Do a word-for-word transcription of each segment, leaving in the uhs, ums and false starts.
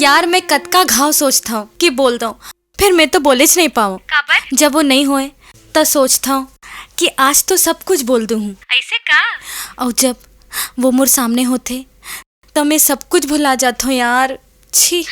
यार, मैं कतका घाव सोचथंव कि बोल दंव, फिर मैं तो बोलेच नहीं पावंव। काबर? जब वो नहीं होय, त सोचथंव कि आज तो सब कुछ बोल दूं हूँ। ऐसे का? और जब वो मोर सामने होथे, त मैं सब कुछ भुला जाथंव यार। छी।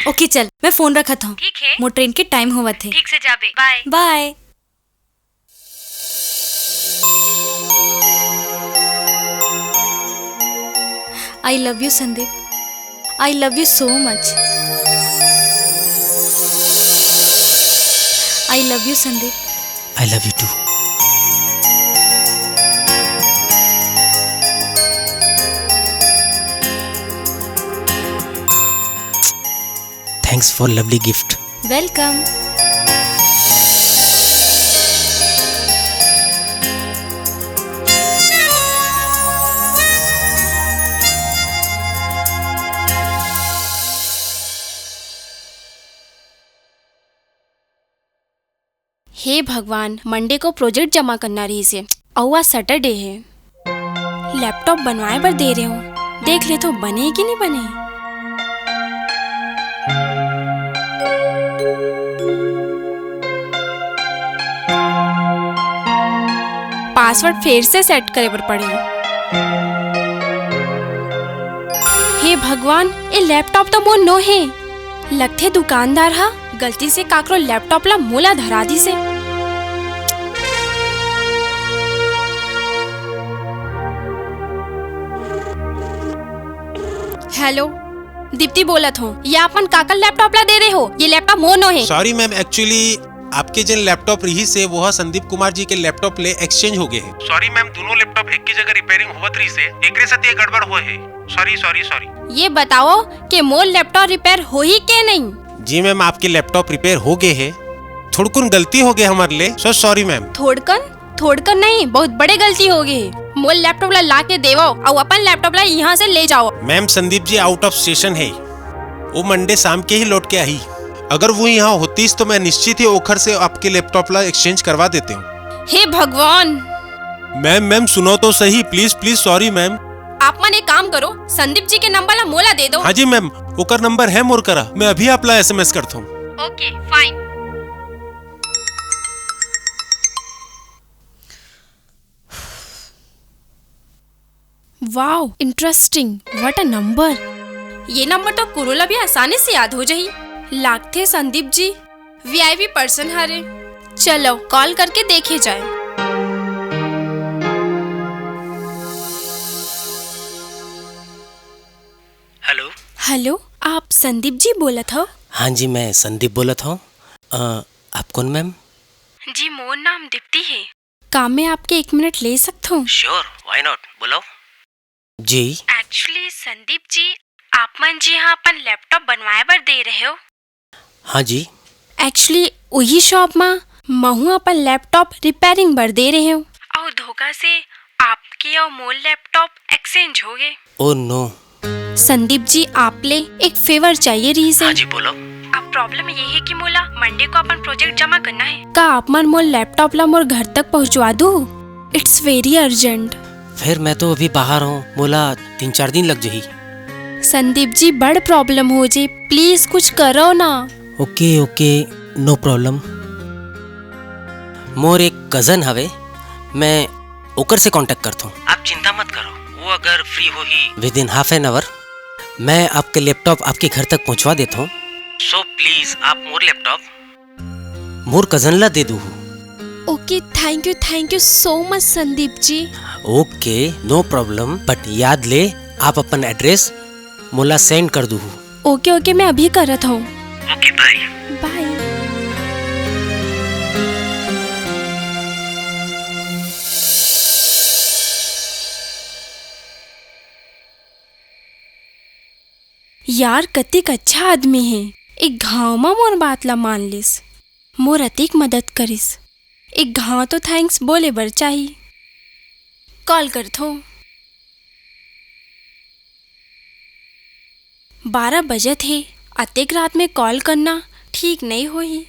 ओके, चल, मैं फोन रखत हंव। ठीक है। मोर ट्रेन के टाइम होवत हे। ठीक से जाबे। बाय। बाय। I love you, Sandeep. I love you so much। I love you, Sandeep. I love you too। Thanks for lovely gift। Welcome। हे भगवान, मंडे को प्रोजेक्ट जमा करना रहिस हे, अउ आज सैटरडे हे। लैपटॉप बनवाए बर दे रहे हो, देख लेथंव बने कि नहीं बने। पासवर्ड फेर से सेट करे बर पड़ही। हे भगवान, ये लैपटॉप तो मोर नो हे। लगथे दुकानदार ह गलती से काकरो लैपटॉप ला मोला धरा दिस हे। हेलो, दीप्ति बोलत हंव। ये आप मन काकर लैपटॉप ला दे रहे हो? ये लैपटॉप मोर नो हे। सॉरी मैम, एक्चुअली आपके जेन लैपटॉप रिहिस हे, वो ह संदीप कुमार जी के लैपटॉप ले एक्सचेंज हो गए हे। सॉरी मैम, दोनों लैपटॉप एक ही जगह रिपेयरिंग होवत रिहिस हे, एकरे सेती ये गड़बड़ होए हे। Sorry, sorry, sorry. ये बताओ कि मोर लैपटॉप रिपेयर होही के नहीं? जी मैम, आपके लैपटॉप रिपेयर हो गए हे। थोड़कुन गलती हो गए हमर ले, so sorry मैम। थोड़कन? थोड़कन नहीं, बहुत बड़े गलती हो गए हे। मोर लैपटॉप ला ला के देवो अउ अपन लैपटॉप ला यहाँ से ले जाओ। Ma'am, Sandeep ji out of station हे, वो मंडे शाम के ही लौट के आही। अगर वो यहाँ होतीस तो मैं निश्चित ही ओखर से आपके लैपटॉप ला एक्सचेंज करवा देते हूँ। हे भगवान! मैम, मैम, सुनो तो सही, प्लीज, प्लीज, सॉरी मैम। आप मन एक काम करो, संदीप जी के नंबर ला मोला दे दो। हाँ जी मैम, ओकर नंबर है मोर करा, मैं अभी आप ला एसएमएस करता हूँ। Okay, fine. Wow, interesting, what a number। ये नंबर तो कोनो ला भी आसानी से याद हो जाही। लागथे संदीप जी वीआईपी पर्सन हरे। चलो, कॉल करके देखे जाए। हेलो। हेलो, आप संदीप जी बोलत हव? हाँ जी, मैं संदीप बोलत हूँ। अ, आप कौन मैम? जी, मोर नाम दीप्ति हे। का मैं आपके एक मिनट ले सकत हूँ? श्योर, व्हाई नॉट, बोलो। जी। एक्चुअली संदीप जी, आप मन जी हाँ अपन लैपटॉप बनवाए बर दे रहे हो? हाँ जी। एक्चुअली उही शॉप मा महू अपन लैपटॉप रिपेयरिंग बर दे रहे हो। अउ धोखा से आपके अउ मोर लैपटॉप एक्सचेंज हो गए। Oh no. संदीप जी, आप ले एक फेवर चाहिए रहिस हे। हाँ जी, बोलो। अब प्रॉब्लम ये हे कि मोला मंडे को अपन प्रोजेक्ट जमा करना हे। का आप मन मोर लैपटॉप ला मोर घर तक पहुंचवा दू? It's very urgent। फिर मैं तो अभी बाहर हूँ, मोला तीन चार दिन लग जाही। संदीप जी, बड़ प्रॉब्लम हो जाही, प्लीज कुछ करो ना। ओके, ओके, नो प्रॉब्लम। मोर एक कजन हवे, मैं ओकर से कॉन्टैक्ट करत हूँ। आप चिंता मत करो, वो अगर फ्री होही within half an hour, मैं आपके लैपटॉप आपके घर तक पहुँचवा देत हूँ। So प्लीज आप मोर लैपटॉप मोर कजन ला दे दूहू। Okay, thank you, thank you so much Sandeep ji. Okay, no problem, but याद ले आप अपन एड्रेस मोला सेंड कर दूहू। ओके, ओके, मैं अभी करत हूँ। ओके, बाय। बाय। यार, कतिक अच्छा आदमी हे। एक घाव म मोर बात ला मान लिस, मोर अतिक मदद करिस। एक घाव तो थैंक्स बोले बर चाही। कॉल करथों। बारह बजत हे, अतेक रात में कॉल करना ठीक नइ होही।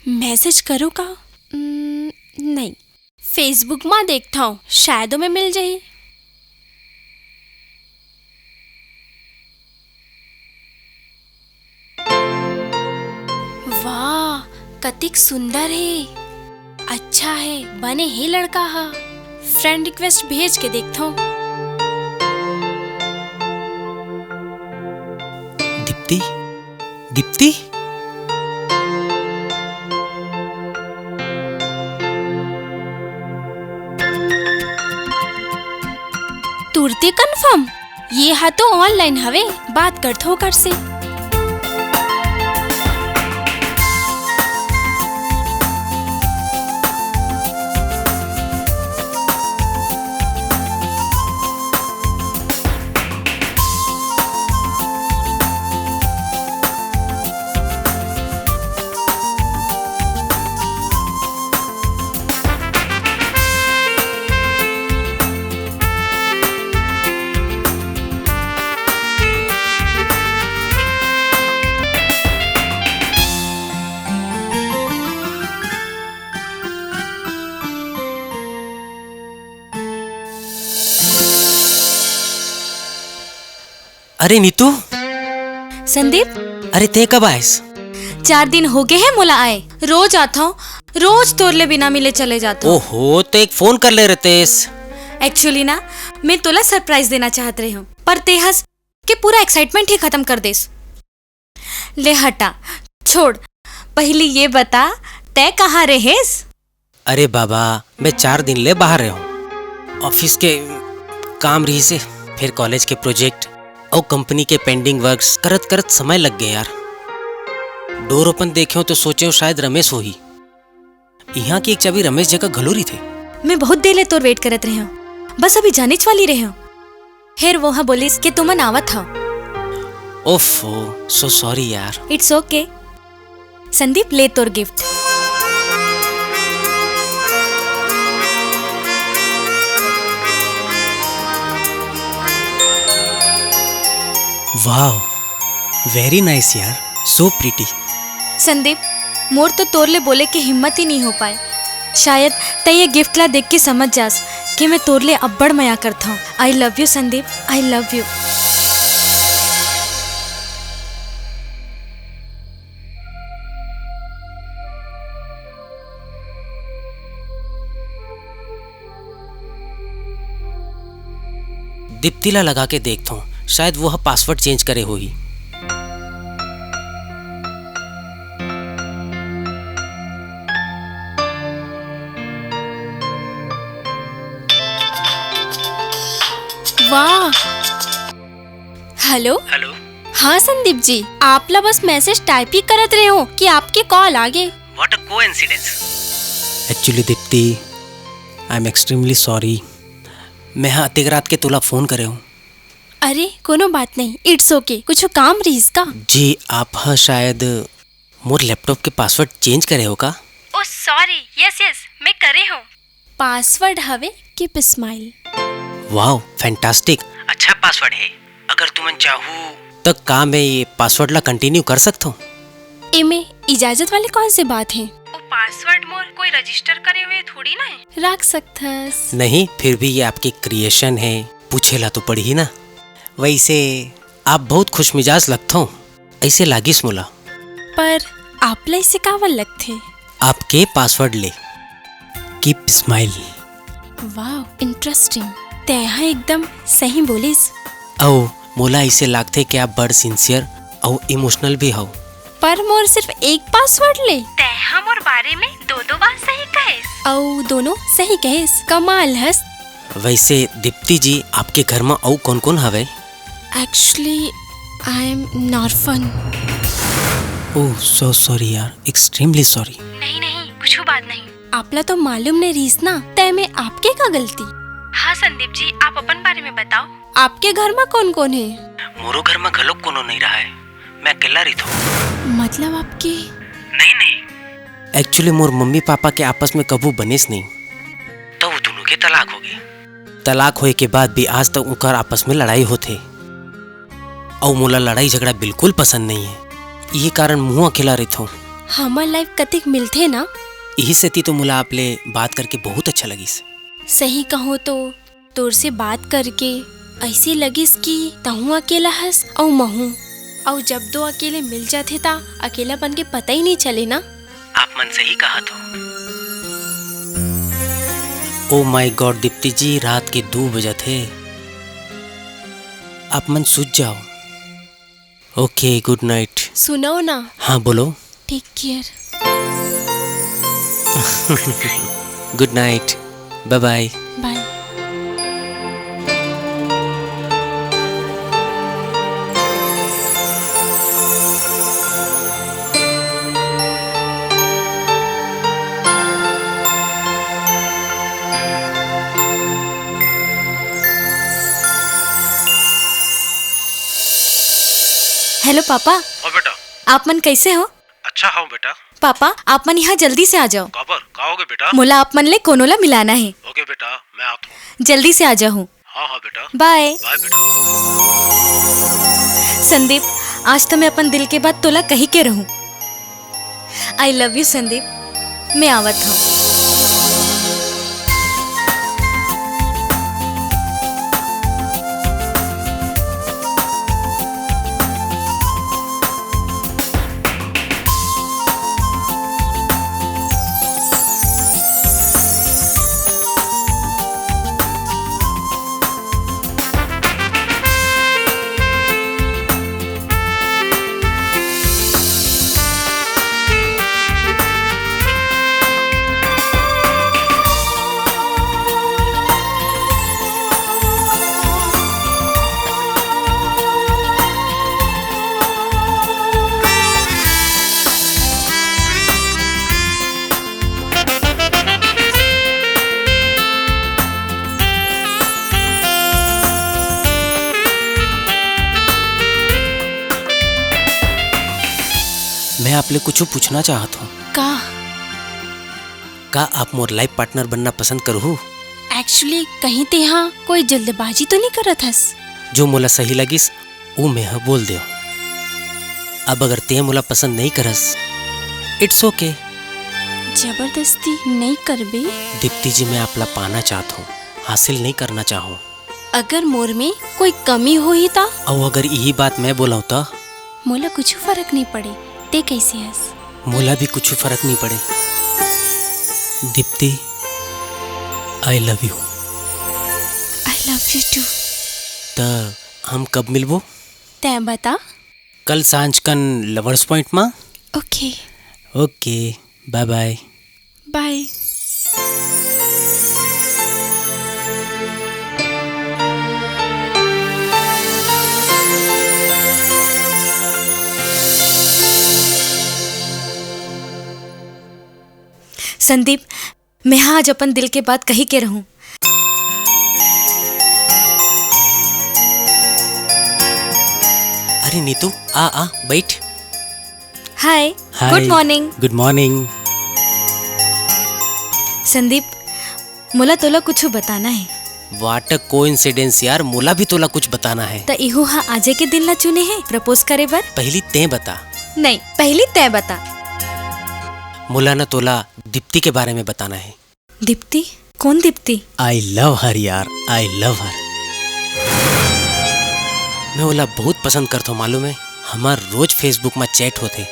मैसेज करो का? उम, नहीं। Facebook मा देखथंव, शायद ओमे मिल जाही। कतिक सुंदर हे, अच्छा हे, बने हे लड़का ह। फ्रेंड रिक्वेस्ट भेज के देखथों। दीप्ति, दीप्ति। तुरते कन्फर्म। ये हा तो ऑनलाइन हवे, बात करथों ओकर से। अरे नीतू। संदीप। अरे तैं कब आएस? चार दिन हो गे हे मोला आए। रोज आथों, रोज तोर ले बिना मिले चले जाथों। ओहो, तो एक फोन कर ले रहतेस। Actually ना, मैं तोला सरप्राइज देना चाहत रहेंव, पर तैं हस के पूरा एक्साइटमेंट ही खतम कर देस। ले हटा, छोड़। पहिली ये बता, तैं कहाँ रहेस? अरे बाबा, मैं चार दिन ले बाहर रहेंव। ऑफिस के काम रहिसे, फेर कॉलेज के प्रोजेक्ट अउ कंपनी के पेंडिंग वर्क्स करत करत समय लग गे यार। डोर ओपन देखेंव तो सोचेंव शायद रमेश होही। इहाँ के एक चाबी रमेश जगह घलो रहिथे। मैं बहुत देर ले तोर वेट करत रहेंव, बस अभी जानेच वाली रहेंव। फेर वो हा बोलिस के तुमन आवत हव। ओफो, so sorry यार। It's okay। संदीप, ले तोर गिफ्ट। Wow, very nice यार, so pretty। संदीप, मोर तो तोर ले बोले के हिम्मत ही नहीं हो पाए। शायद तैं ये गिफ्ट ला देख के समझ जास कि मैं तोर ले अब्बड़ मया करथंव। I love you Sandeep, I love you। Deepti ला लगा के देखथंव, शायद वो ह पासवर्ड चेंज करे होही। वाह। हेलो। हेलो। हाँ संदीप जी, आप ला बस मैसेज टाइप ही करत रहेंव कि आपके कॉल आ गे। What a coincidence। Actually Deepti, I am extremely sorry। मैं हा अतेक रात के तोला फोन करेंव। अरे कोनो बात नहीं, it's okay। कुछ काम रहिस का? जी, आप हा शायद मोर लैपटॉप के पासवर्ड चेंज करे हव का? Oh sorry, yes yes, मैं करे हंव। पासवर्ड हवे keep smile। Wow, fantastic। अच्छा पासवर्ड हे। अगर तुमन चाहू त का मैं ये पासवर्ड ला कंटिन्यू कर सकथंव? एमे इजाजत वाले कौन से बात हे? वो पासवर्ड मोर कोई रजिस्टर करे हुए थोड़ी ना हे। रख सकथस। नहीं, फिर भी ये आपकी क्रिएशन हे, पूछे ला तो पड़ही ना। वैसे आप बहुत खुशमिजाज लगथव, ऐसे लागिस मोला। पर आप ला ऐसे काबर लगथे? आपके पासवर्ड ले। Keep smile। Wow, interesting। तैं हा एकदम सही बोलिस। अउ मोला ऐसे लागथे कि आप बड़ सिंसियर अउ इमोशनल भी हव। पर मोर सिर्फ एक पासवर्ड ले। तैं हा मोर बारे में दो दो बार सही कहेस। अउ दोनों सही कहेस। कमाल हस। वैसे दीप्ति जी, आपके घर म अउ कौन कौन हवे? Actually, I am an orphan। Oh, so sorry यार, extremely sorry। नहीं नहीं, कुछ बात नहीं। आपला तो मालूम नहीं रहिस ना, तय में आपके का गलती? हाँ संदीप जी, आप अपन बारे में बताओ। आपके घर में कौन कौन है? मोरो घर में घलोक कोनो नहीं रहा है, मैं अकेला रहिथो। मतलब आपके? नहीं नहीं, actually मोर मम्मी पापा के आपस में कभू बनेस नहीं, तो वो दोनों के तलाक हो गए। तलाक होए के बाद भी आज तक उनकर आपस में लड़ाई होथे, अउ मोला लड़ाई झगड़ा बिल्कुल पसंद नहीं है। यही कारण मुँह अकेला रहिथो। हमर लाइफ कतिक मिलथे ना। यही सेती तो मोला आप ले बात करके बहुत अच्छा लगिस। सही कहूँ तो तोर से बात करके ऐसे लगिस कि तहूँ अकेला हस अउ महूँ। अउ जब दो अकेले मिल जाथे ता अकेलापन के पता ही नहीं चले ना। आप मन सही कहत हो। Oh my God, दीप्ति जी, रात के दू बजत हे। आप मन सूत जाओ। Okay, good night। सुनो ना। हाँ, बोलो। Take care। Good night। Bye bye। Bye। Hello papa. हाँ बेटा। आप मन कैसे हो? अच्छा हूँ बेटा। पापा, आप मन यहाँ जल्दी से आ जाओ। काबर? का होगे बेटा? मोला आप मन ले कोनो ला मिलाना हे। OK बेटा, मैं आत हूँ। जल्दी से आ जाहू। हाँ, हाँ बेटा। Bye। Bye बेटा। संदीप, आज तो मैं अपन दिल के बात तोला कही के रहूं। I love you संदीप, मैं आवत हूँ। मैं आप ले कुछू पूछना चाहत हूँ। का? का आप मोर life partner बनना पसंद करहू? Actually, कहीं तेहा कोई जल्दबाजी तो नहीं करत हस? जो मोला सही लगिस, ऊ मैं ह बोल देव। अब अगर ते मोला पसंद नहीं करस, it's okay। जबरदस्ती नहीं करबे? दीप्ति जी, मैं आपला पाना चाहत हूँ, हासिल नहीं करना चाहूँ। अगर मोर में कोई कमी होही ता? अउ अगर यही बात मैं बोलव ता? मोला कुछ फर्क नहीं पड़े, ते कैसे हस? मोला भी कुछ फर्क नहीं पड़े। Deepti, I love you। I love you too। त हम कब मिलबो? तैं बता। कल सांझ कन Lovers Point मा। OK। OK, bye bye। Bye। Sandeep, मैं हा आज अपन दिल के बात कही के रहूं। अरे नीतू, आ, आ, बैठ। Hi, hi। Good morning। Good morning। Sandeep, मोला तोला कुछ बताना है। What a coincidence यार, मोला भी तोला कुछ बताना है। त इहू हा आजे के दिन ला चुने है propose करे बर? पहली तैं बता। नहीं, पहली तैं बता। मोला ना तोला दीप्ति के बारे में बताना है। दीप्ति? कौन दीप्ति? I love her यार, I love her। मैं ओला बहुत पसंद करथों, मालूम है? हमार रोज Facebook में chat होथे।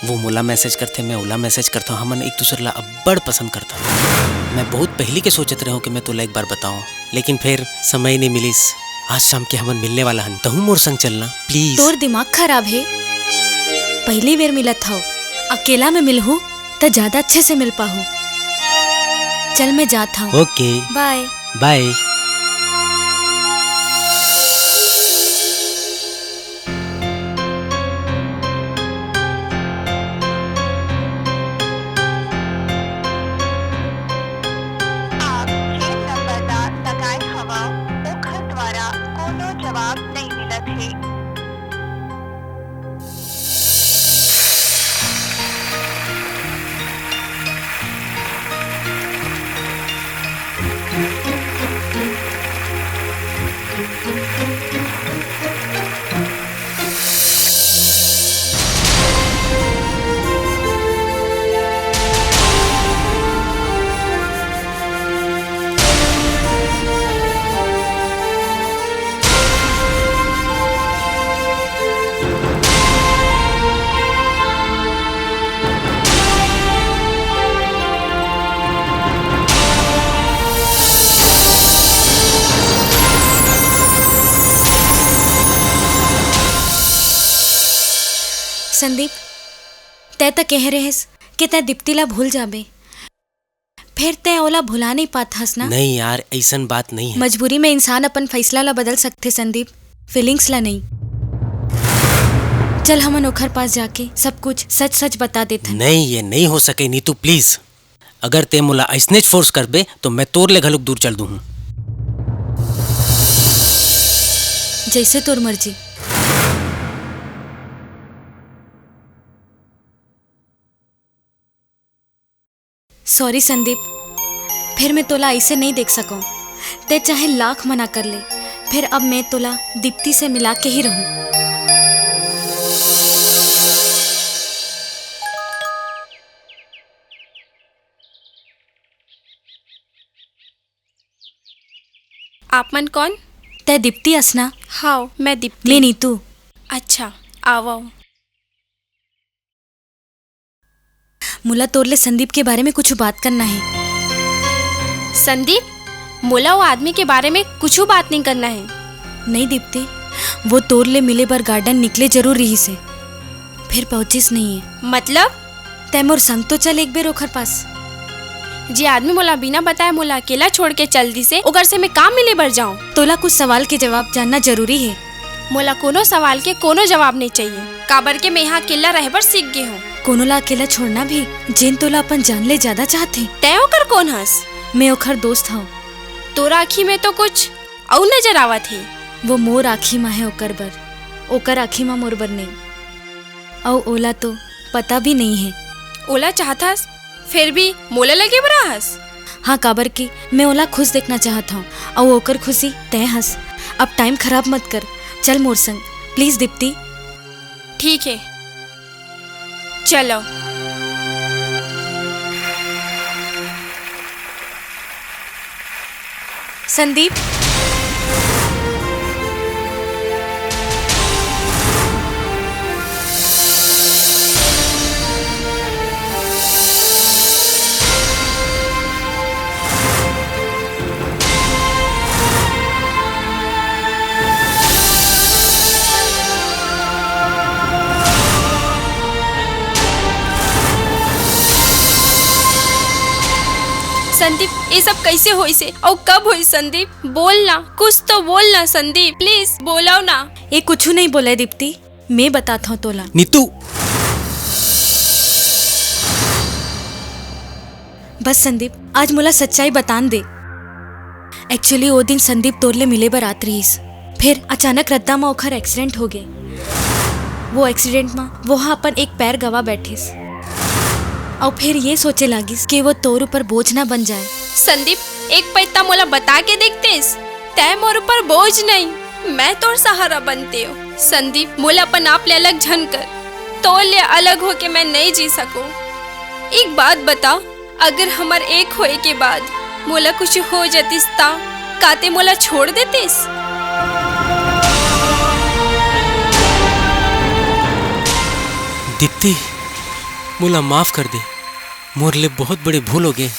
वो मोला message करथे, मैं ओला message करथों। हमन एक दूसर ला अब्बड़ पसंद करथन। मैं बहुत पहली के सोचत रहूं कि मैं तोला एक बार बताऊं, लेकिन फिर समय नहीं मिलिस। आज शाम के हमन मिलने वाला हन, तहूं मोर संग चलना please। तोर दिमाग खराब है? पहली बेर मिलत हव, अकेला में मिलहू त ज्यादा अच्छे से मिल पाहू। चल, मैं जात हूँ। OK। Bye। Bye। आप जेन नंबर ला लगाए हवव, ओखर द्वारा कोनो जवाब नइ मिलत हे। संदीप, तैं त कहे रहेस कि तैं दीप्ति ला भूल जाबे, फेर तैं ओला भुला नइ पात हस ना? नहीं यार, अइसन बात नहीं है। मजबूरी में इंसान अपन फैसला ला बदल सकथे संदीप, feelings ला नहीं। चल, हमन ओखर पास जाके सब कुछ सच-सच बता देथन। नहीं, ये नहीं हो सके नीतू, please। अगर तैं मोला अइसनेच force करबे, तो मैं तोर ले घलोक दूर चल दूहूँ। जइसे तोर मर्जी। Sorry संदीप, फेर मैं तोला अइसे नइ देख सकंव। तैं चाहे लाख मना कर ले, फेर अब मैं तोला दीप्ति से मिला के ही रहूं। आप मन कौन? तैं दीप्ति अस ना? हाव, मैं दीप्ति। मैं नीतू। अच्छा, आवव। मोला तोर ले संदीप के बारे में कुछ बात करना हे। संदीप, मोला वो आदमी के बारे में कुछ बात नहीं करना हे। नहीं दीप्ति, वो तोर ले मिले बर garden निकले जरूर रहिस हे, फेर पहुंचिस नहीं हे। मतलब? तैं मोर संग तो चल एक बेर ओखर पास। जे आदमी मोला बिना बताए मोला अकेला छोड़ के चल दिस हे, ओकर से मैं का मिले बर जाऊं? तोला कुछ सवाल के जवाब जानना जरूरी हे। मोला कोनो सवाल के कोनो जवाब नहीं चाहिए, काबर के मैं यहाँ अकेला रहे बर सीख गे हूँ। कोनो ला अकेला छोड़ना भी, जेन तोला अपन जान ले ज्यादा चाहथे। तैं ओकर कौन हस? मैं ओखर दोस्त हूँ। तोरा आँखी में तो कुछ अउ नजर आवत हे। वो मोर आँखी मा हे ओकर बर, ओकर आँखी मा मोर बर नहीं। अउ ओला तो पता भी नहीं हे। ओला चाहत हस, फेर भी मोला लगे बर आहस? हाँ, काबर कि मैं ओला खुश देखना चाहत हूँ, अउ ओकर खुशी तैं हस। अब time खराब मत कर, चल मोर संग, please दीप्ति। ठीक हे, चलो। संदीप। संदीप, ये सब कैसे होइस हे? अउ कब होइस संदीप? बोल ना, कुछ तो बोल ना संदीप, please बोलव ना। ये कुछ नहीं बोले दीप्ति, मैं बतात हूँ तोला। नीतू। बस संदीप, आज मोला सच्चाई बतान दे। Actually, वो दिन संदीप तोर ले मिले बर आत रहिस, फिर अचानक रद्दा म ओखर accident हो गे। वो accident म वो हा अपन एक पैर गवा बैठिस, अउ फिर ये सोचे लागिस कि वो तोर ऊपर बोझ ना बन जाए। संदीप, एक पइत त मोला बता के देखतेस, तैं मोर ऊपर बोझ नहीं, मैं तोर सहारा बनतेंव। संदीप, मोला अपन आप ले अलग झन कर, तोर ले अलग होके मैं नहीं जी सकूं। एक बात बता, अगर हमर एक होए के बाद मोला कुछ हो जतिस ता, का तैं मोला छोड़ देतिस? दीप्ति, मोला माफ कर दे, मोर ले बहुत बड़े भूल हो गे।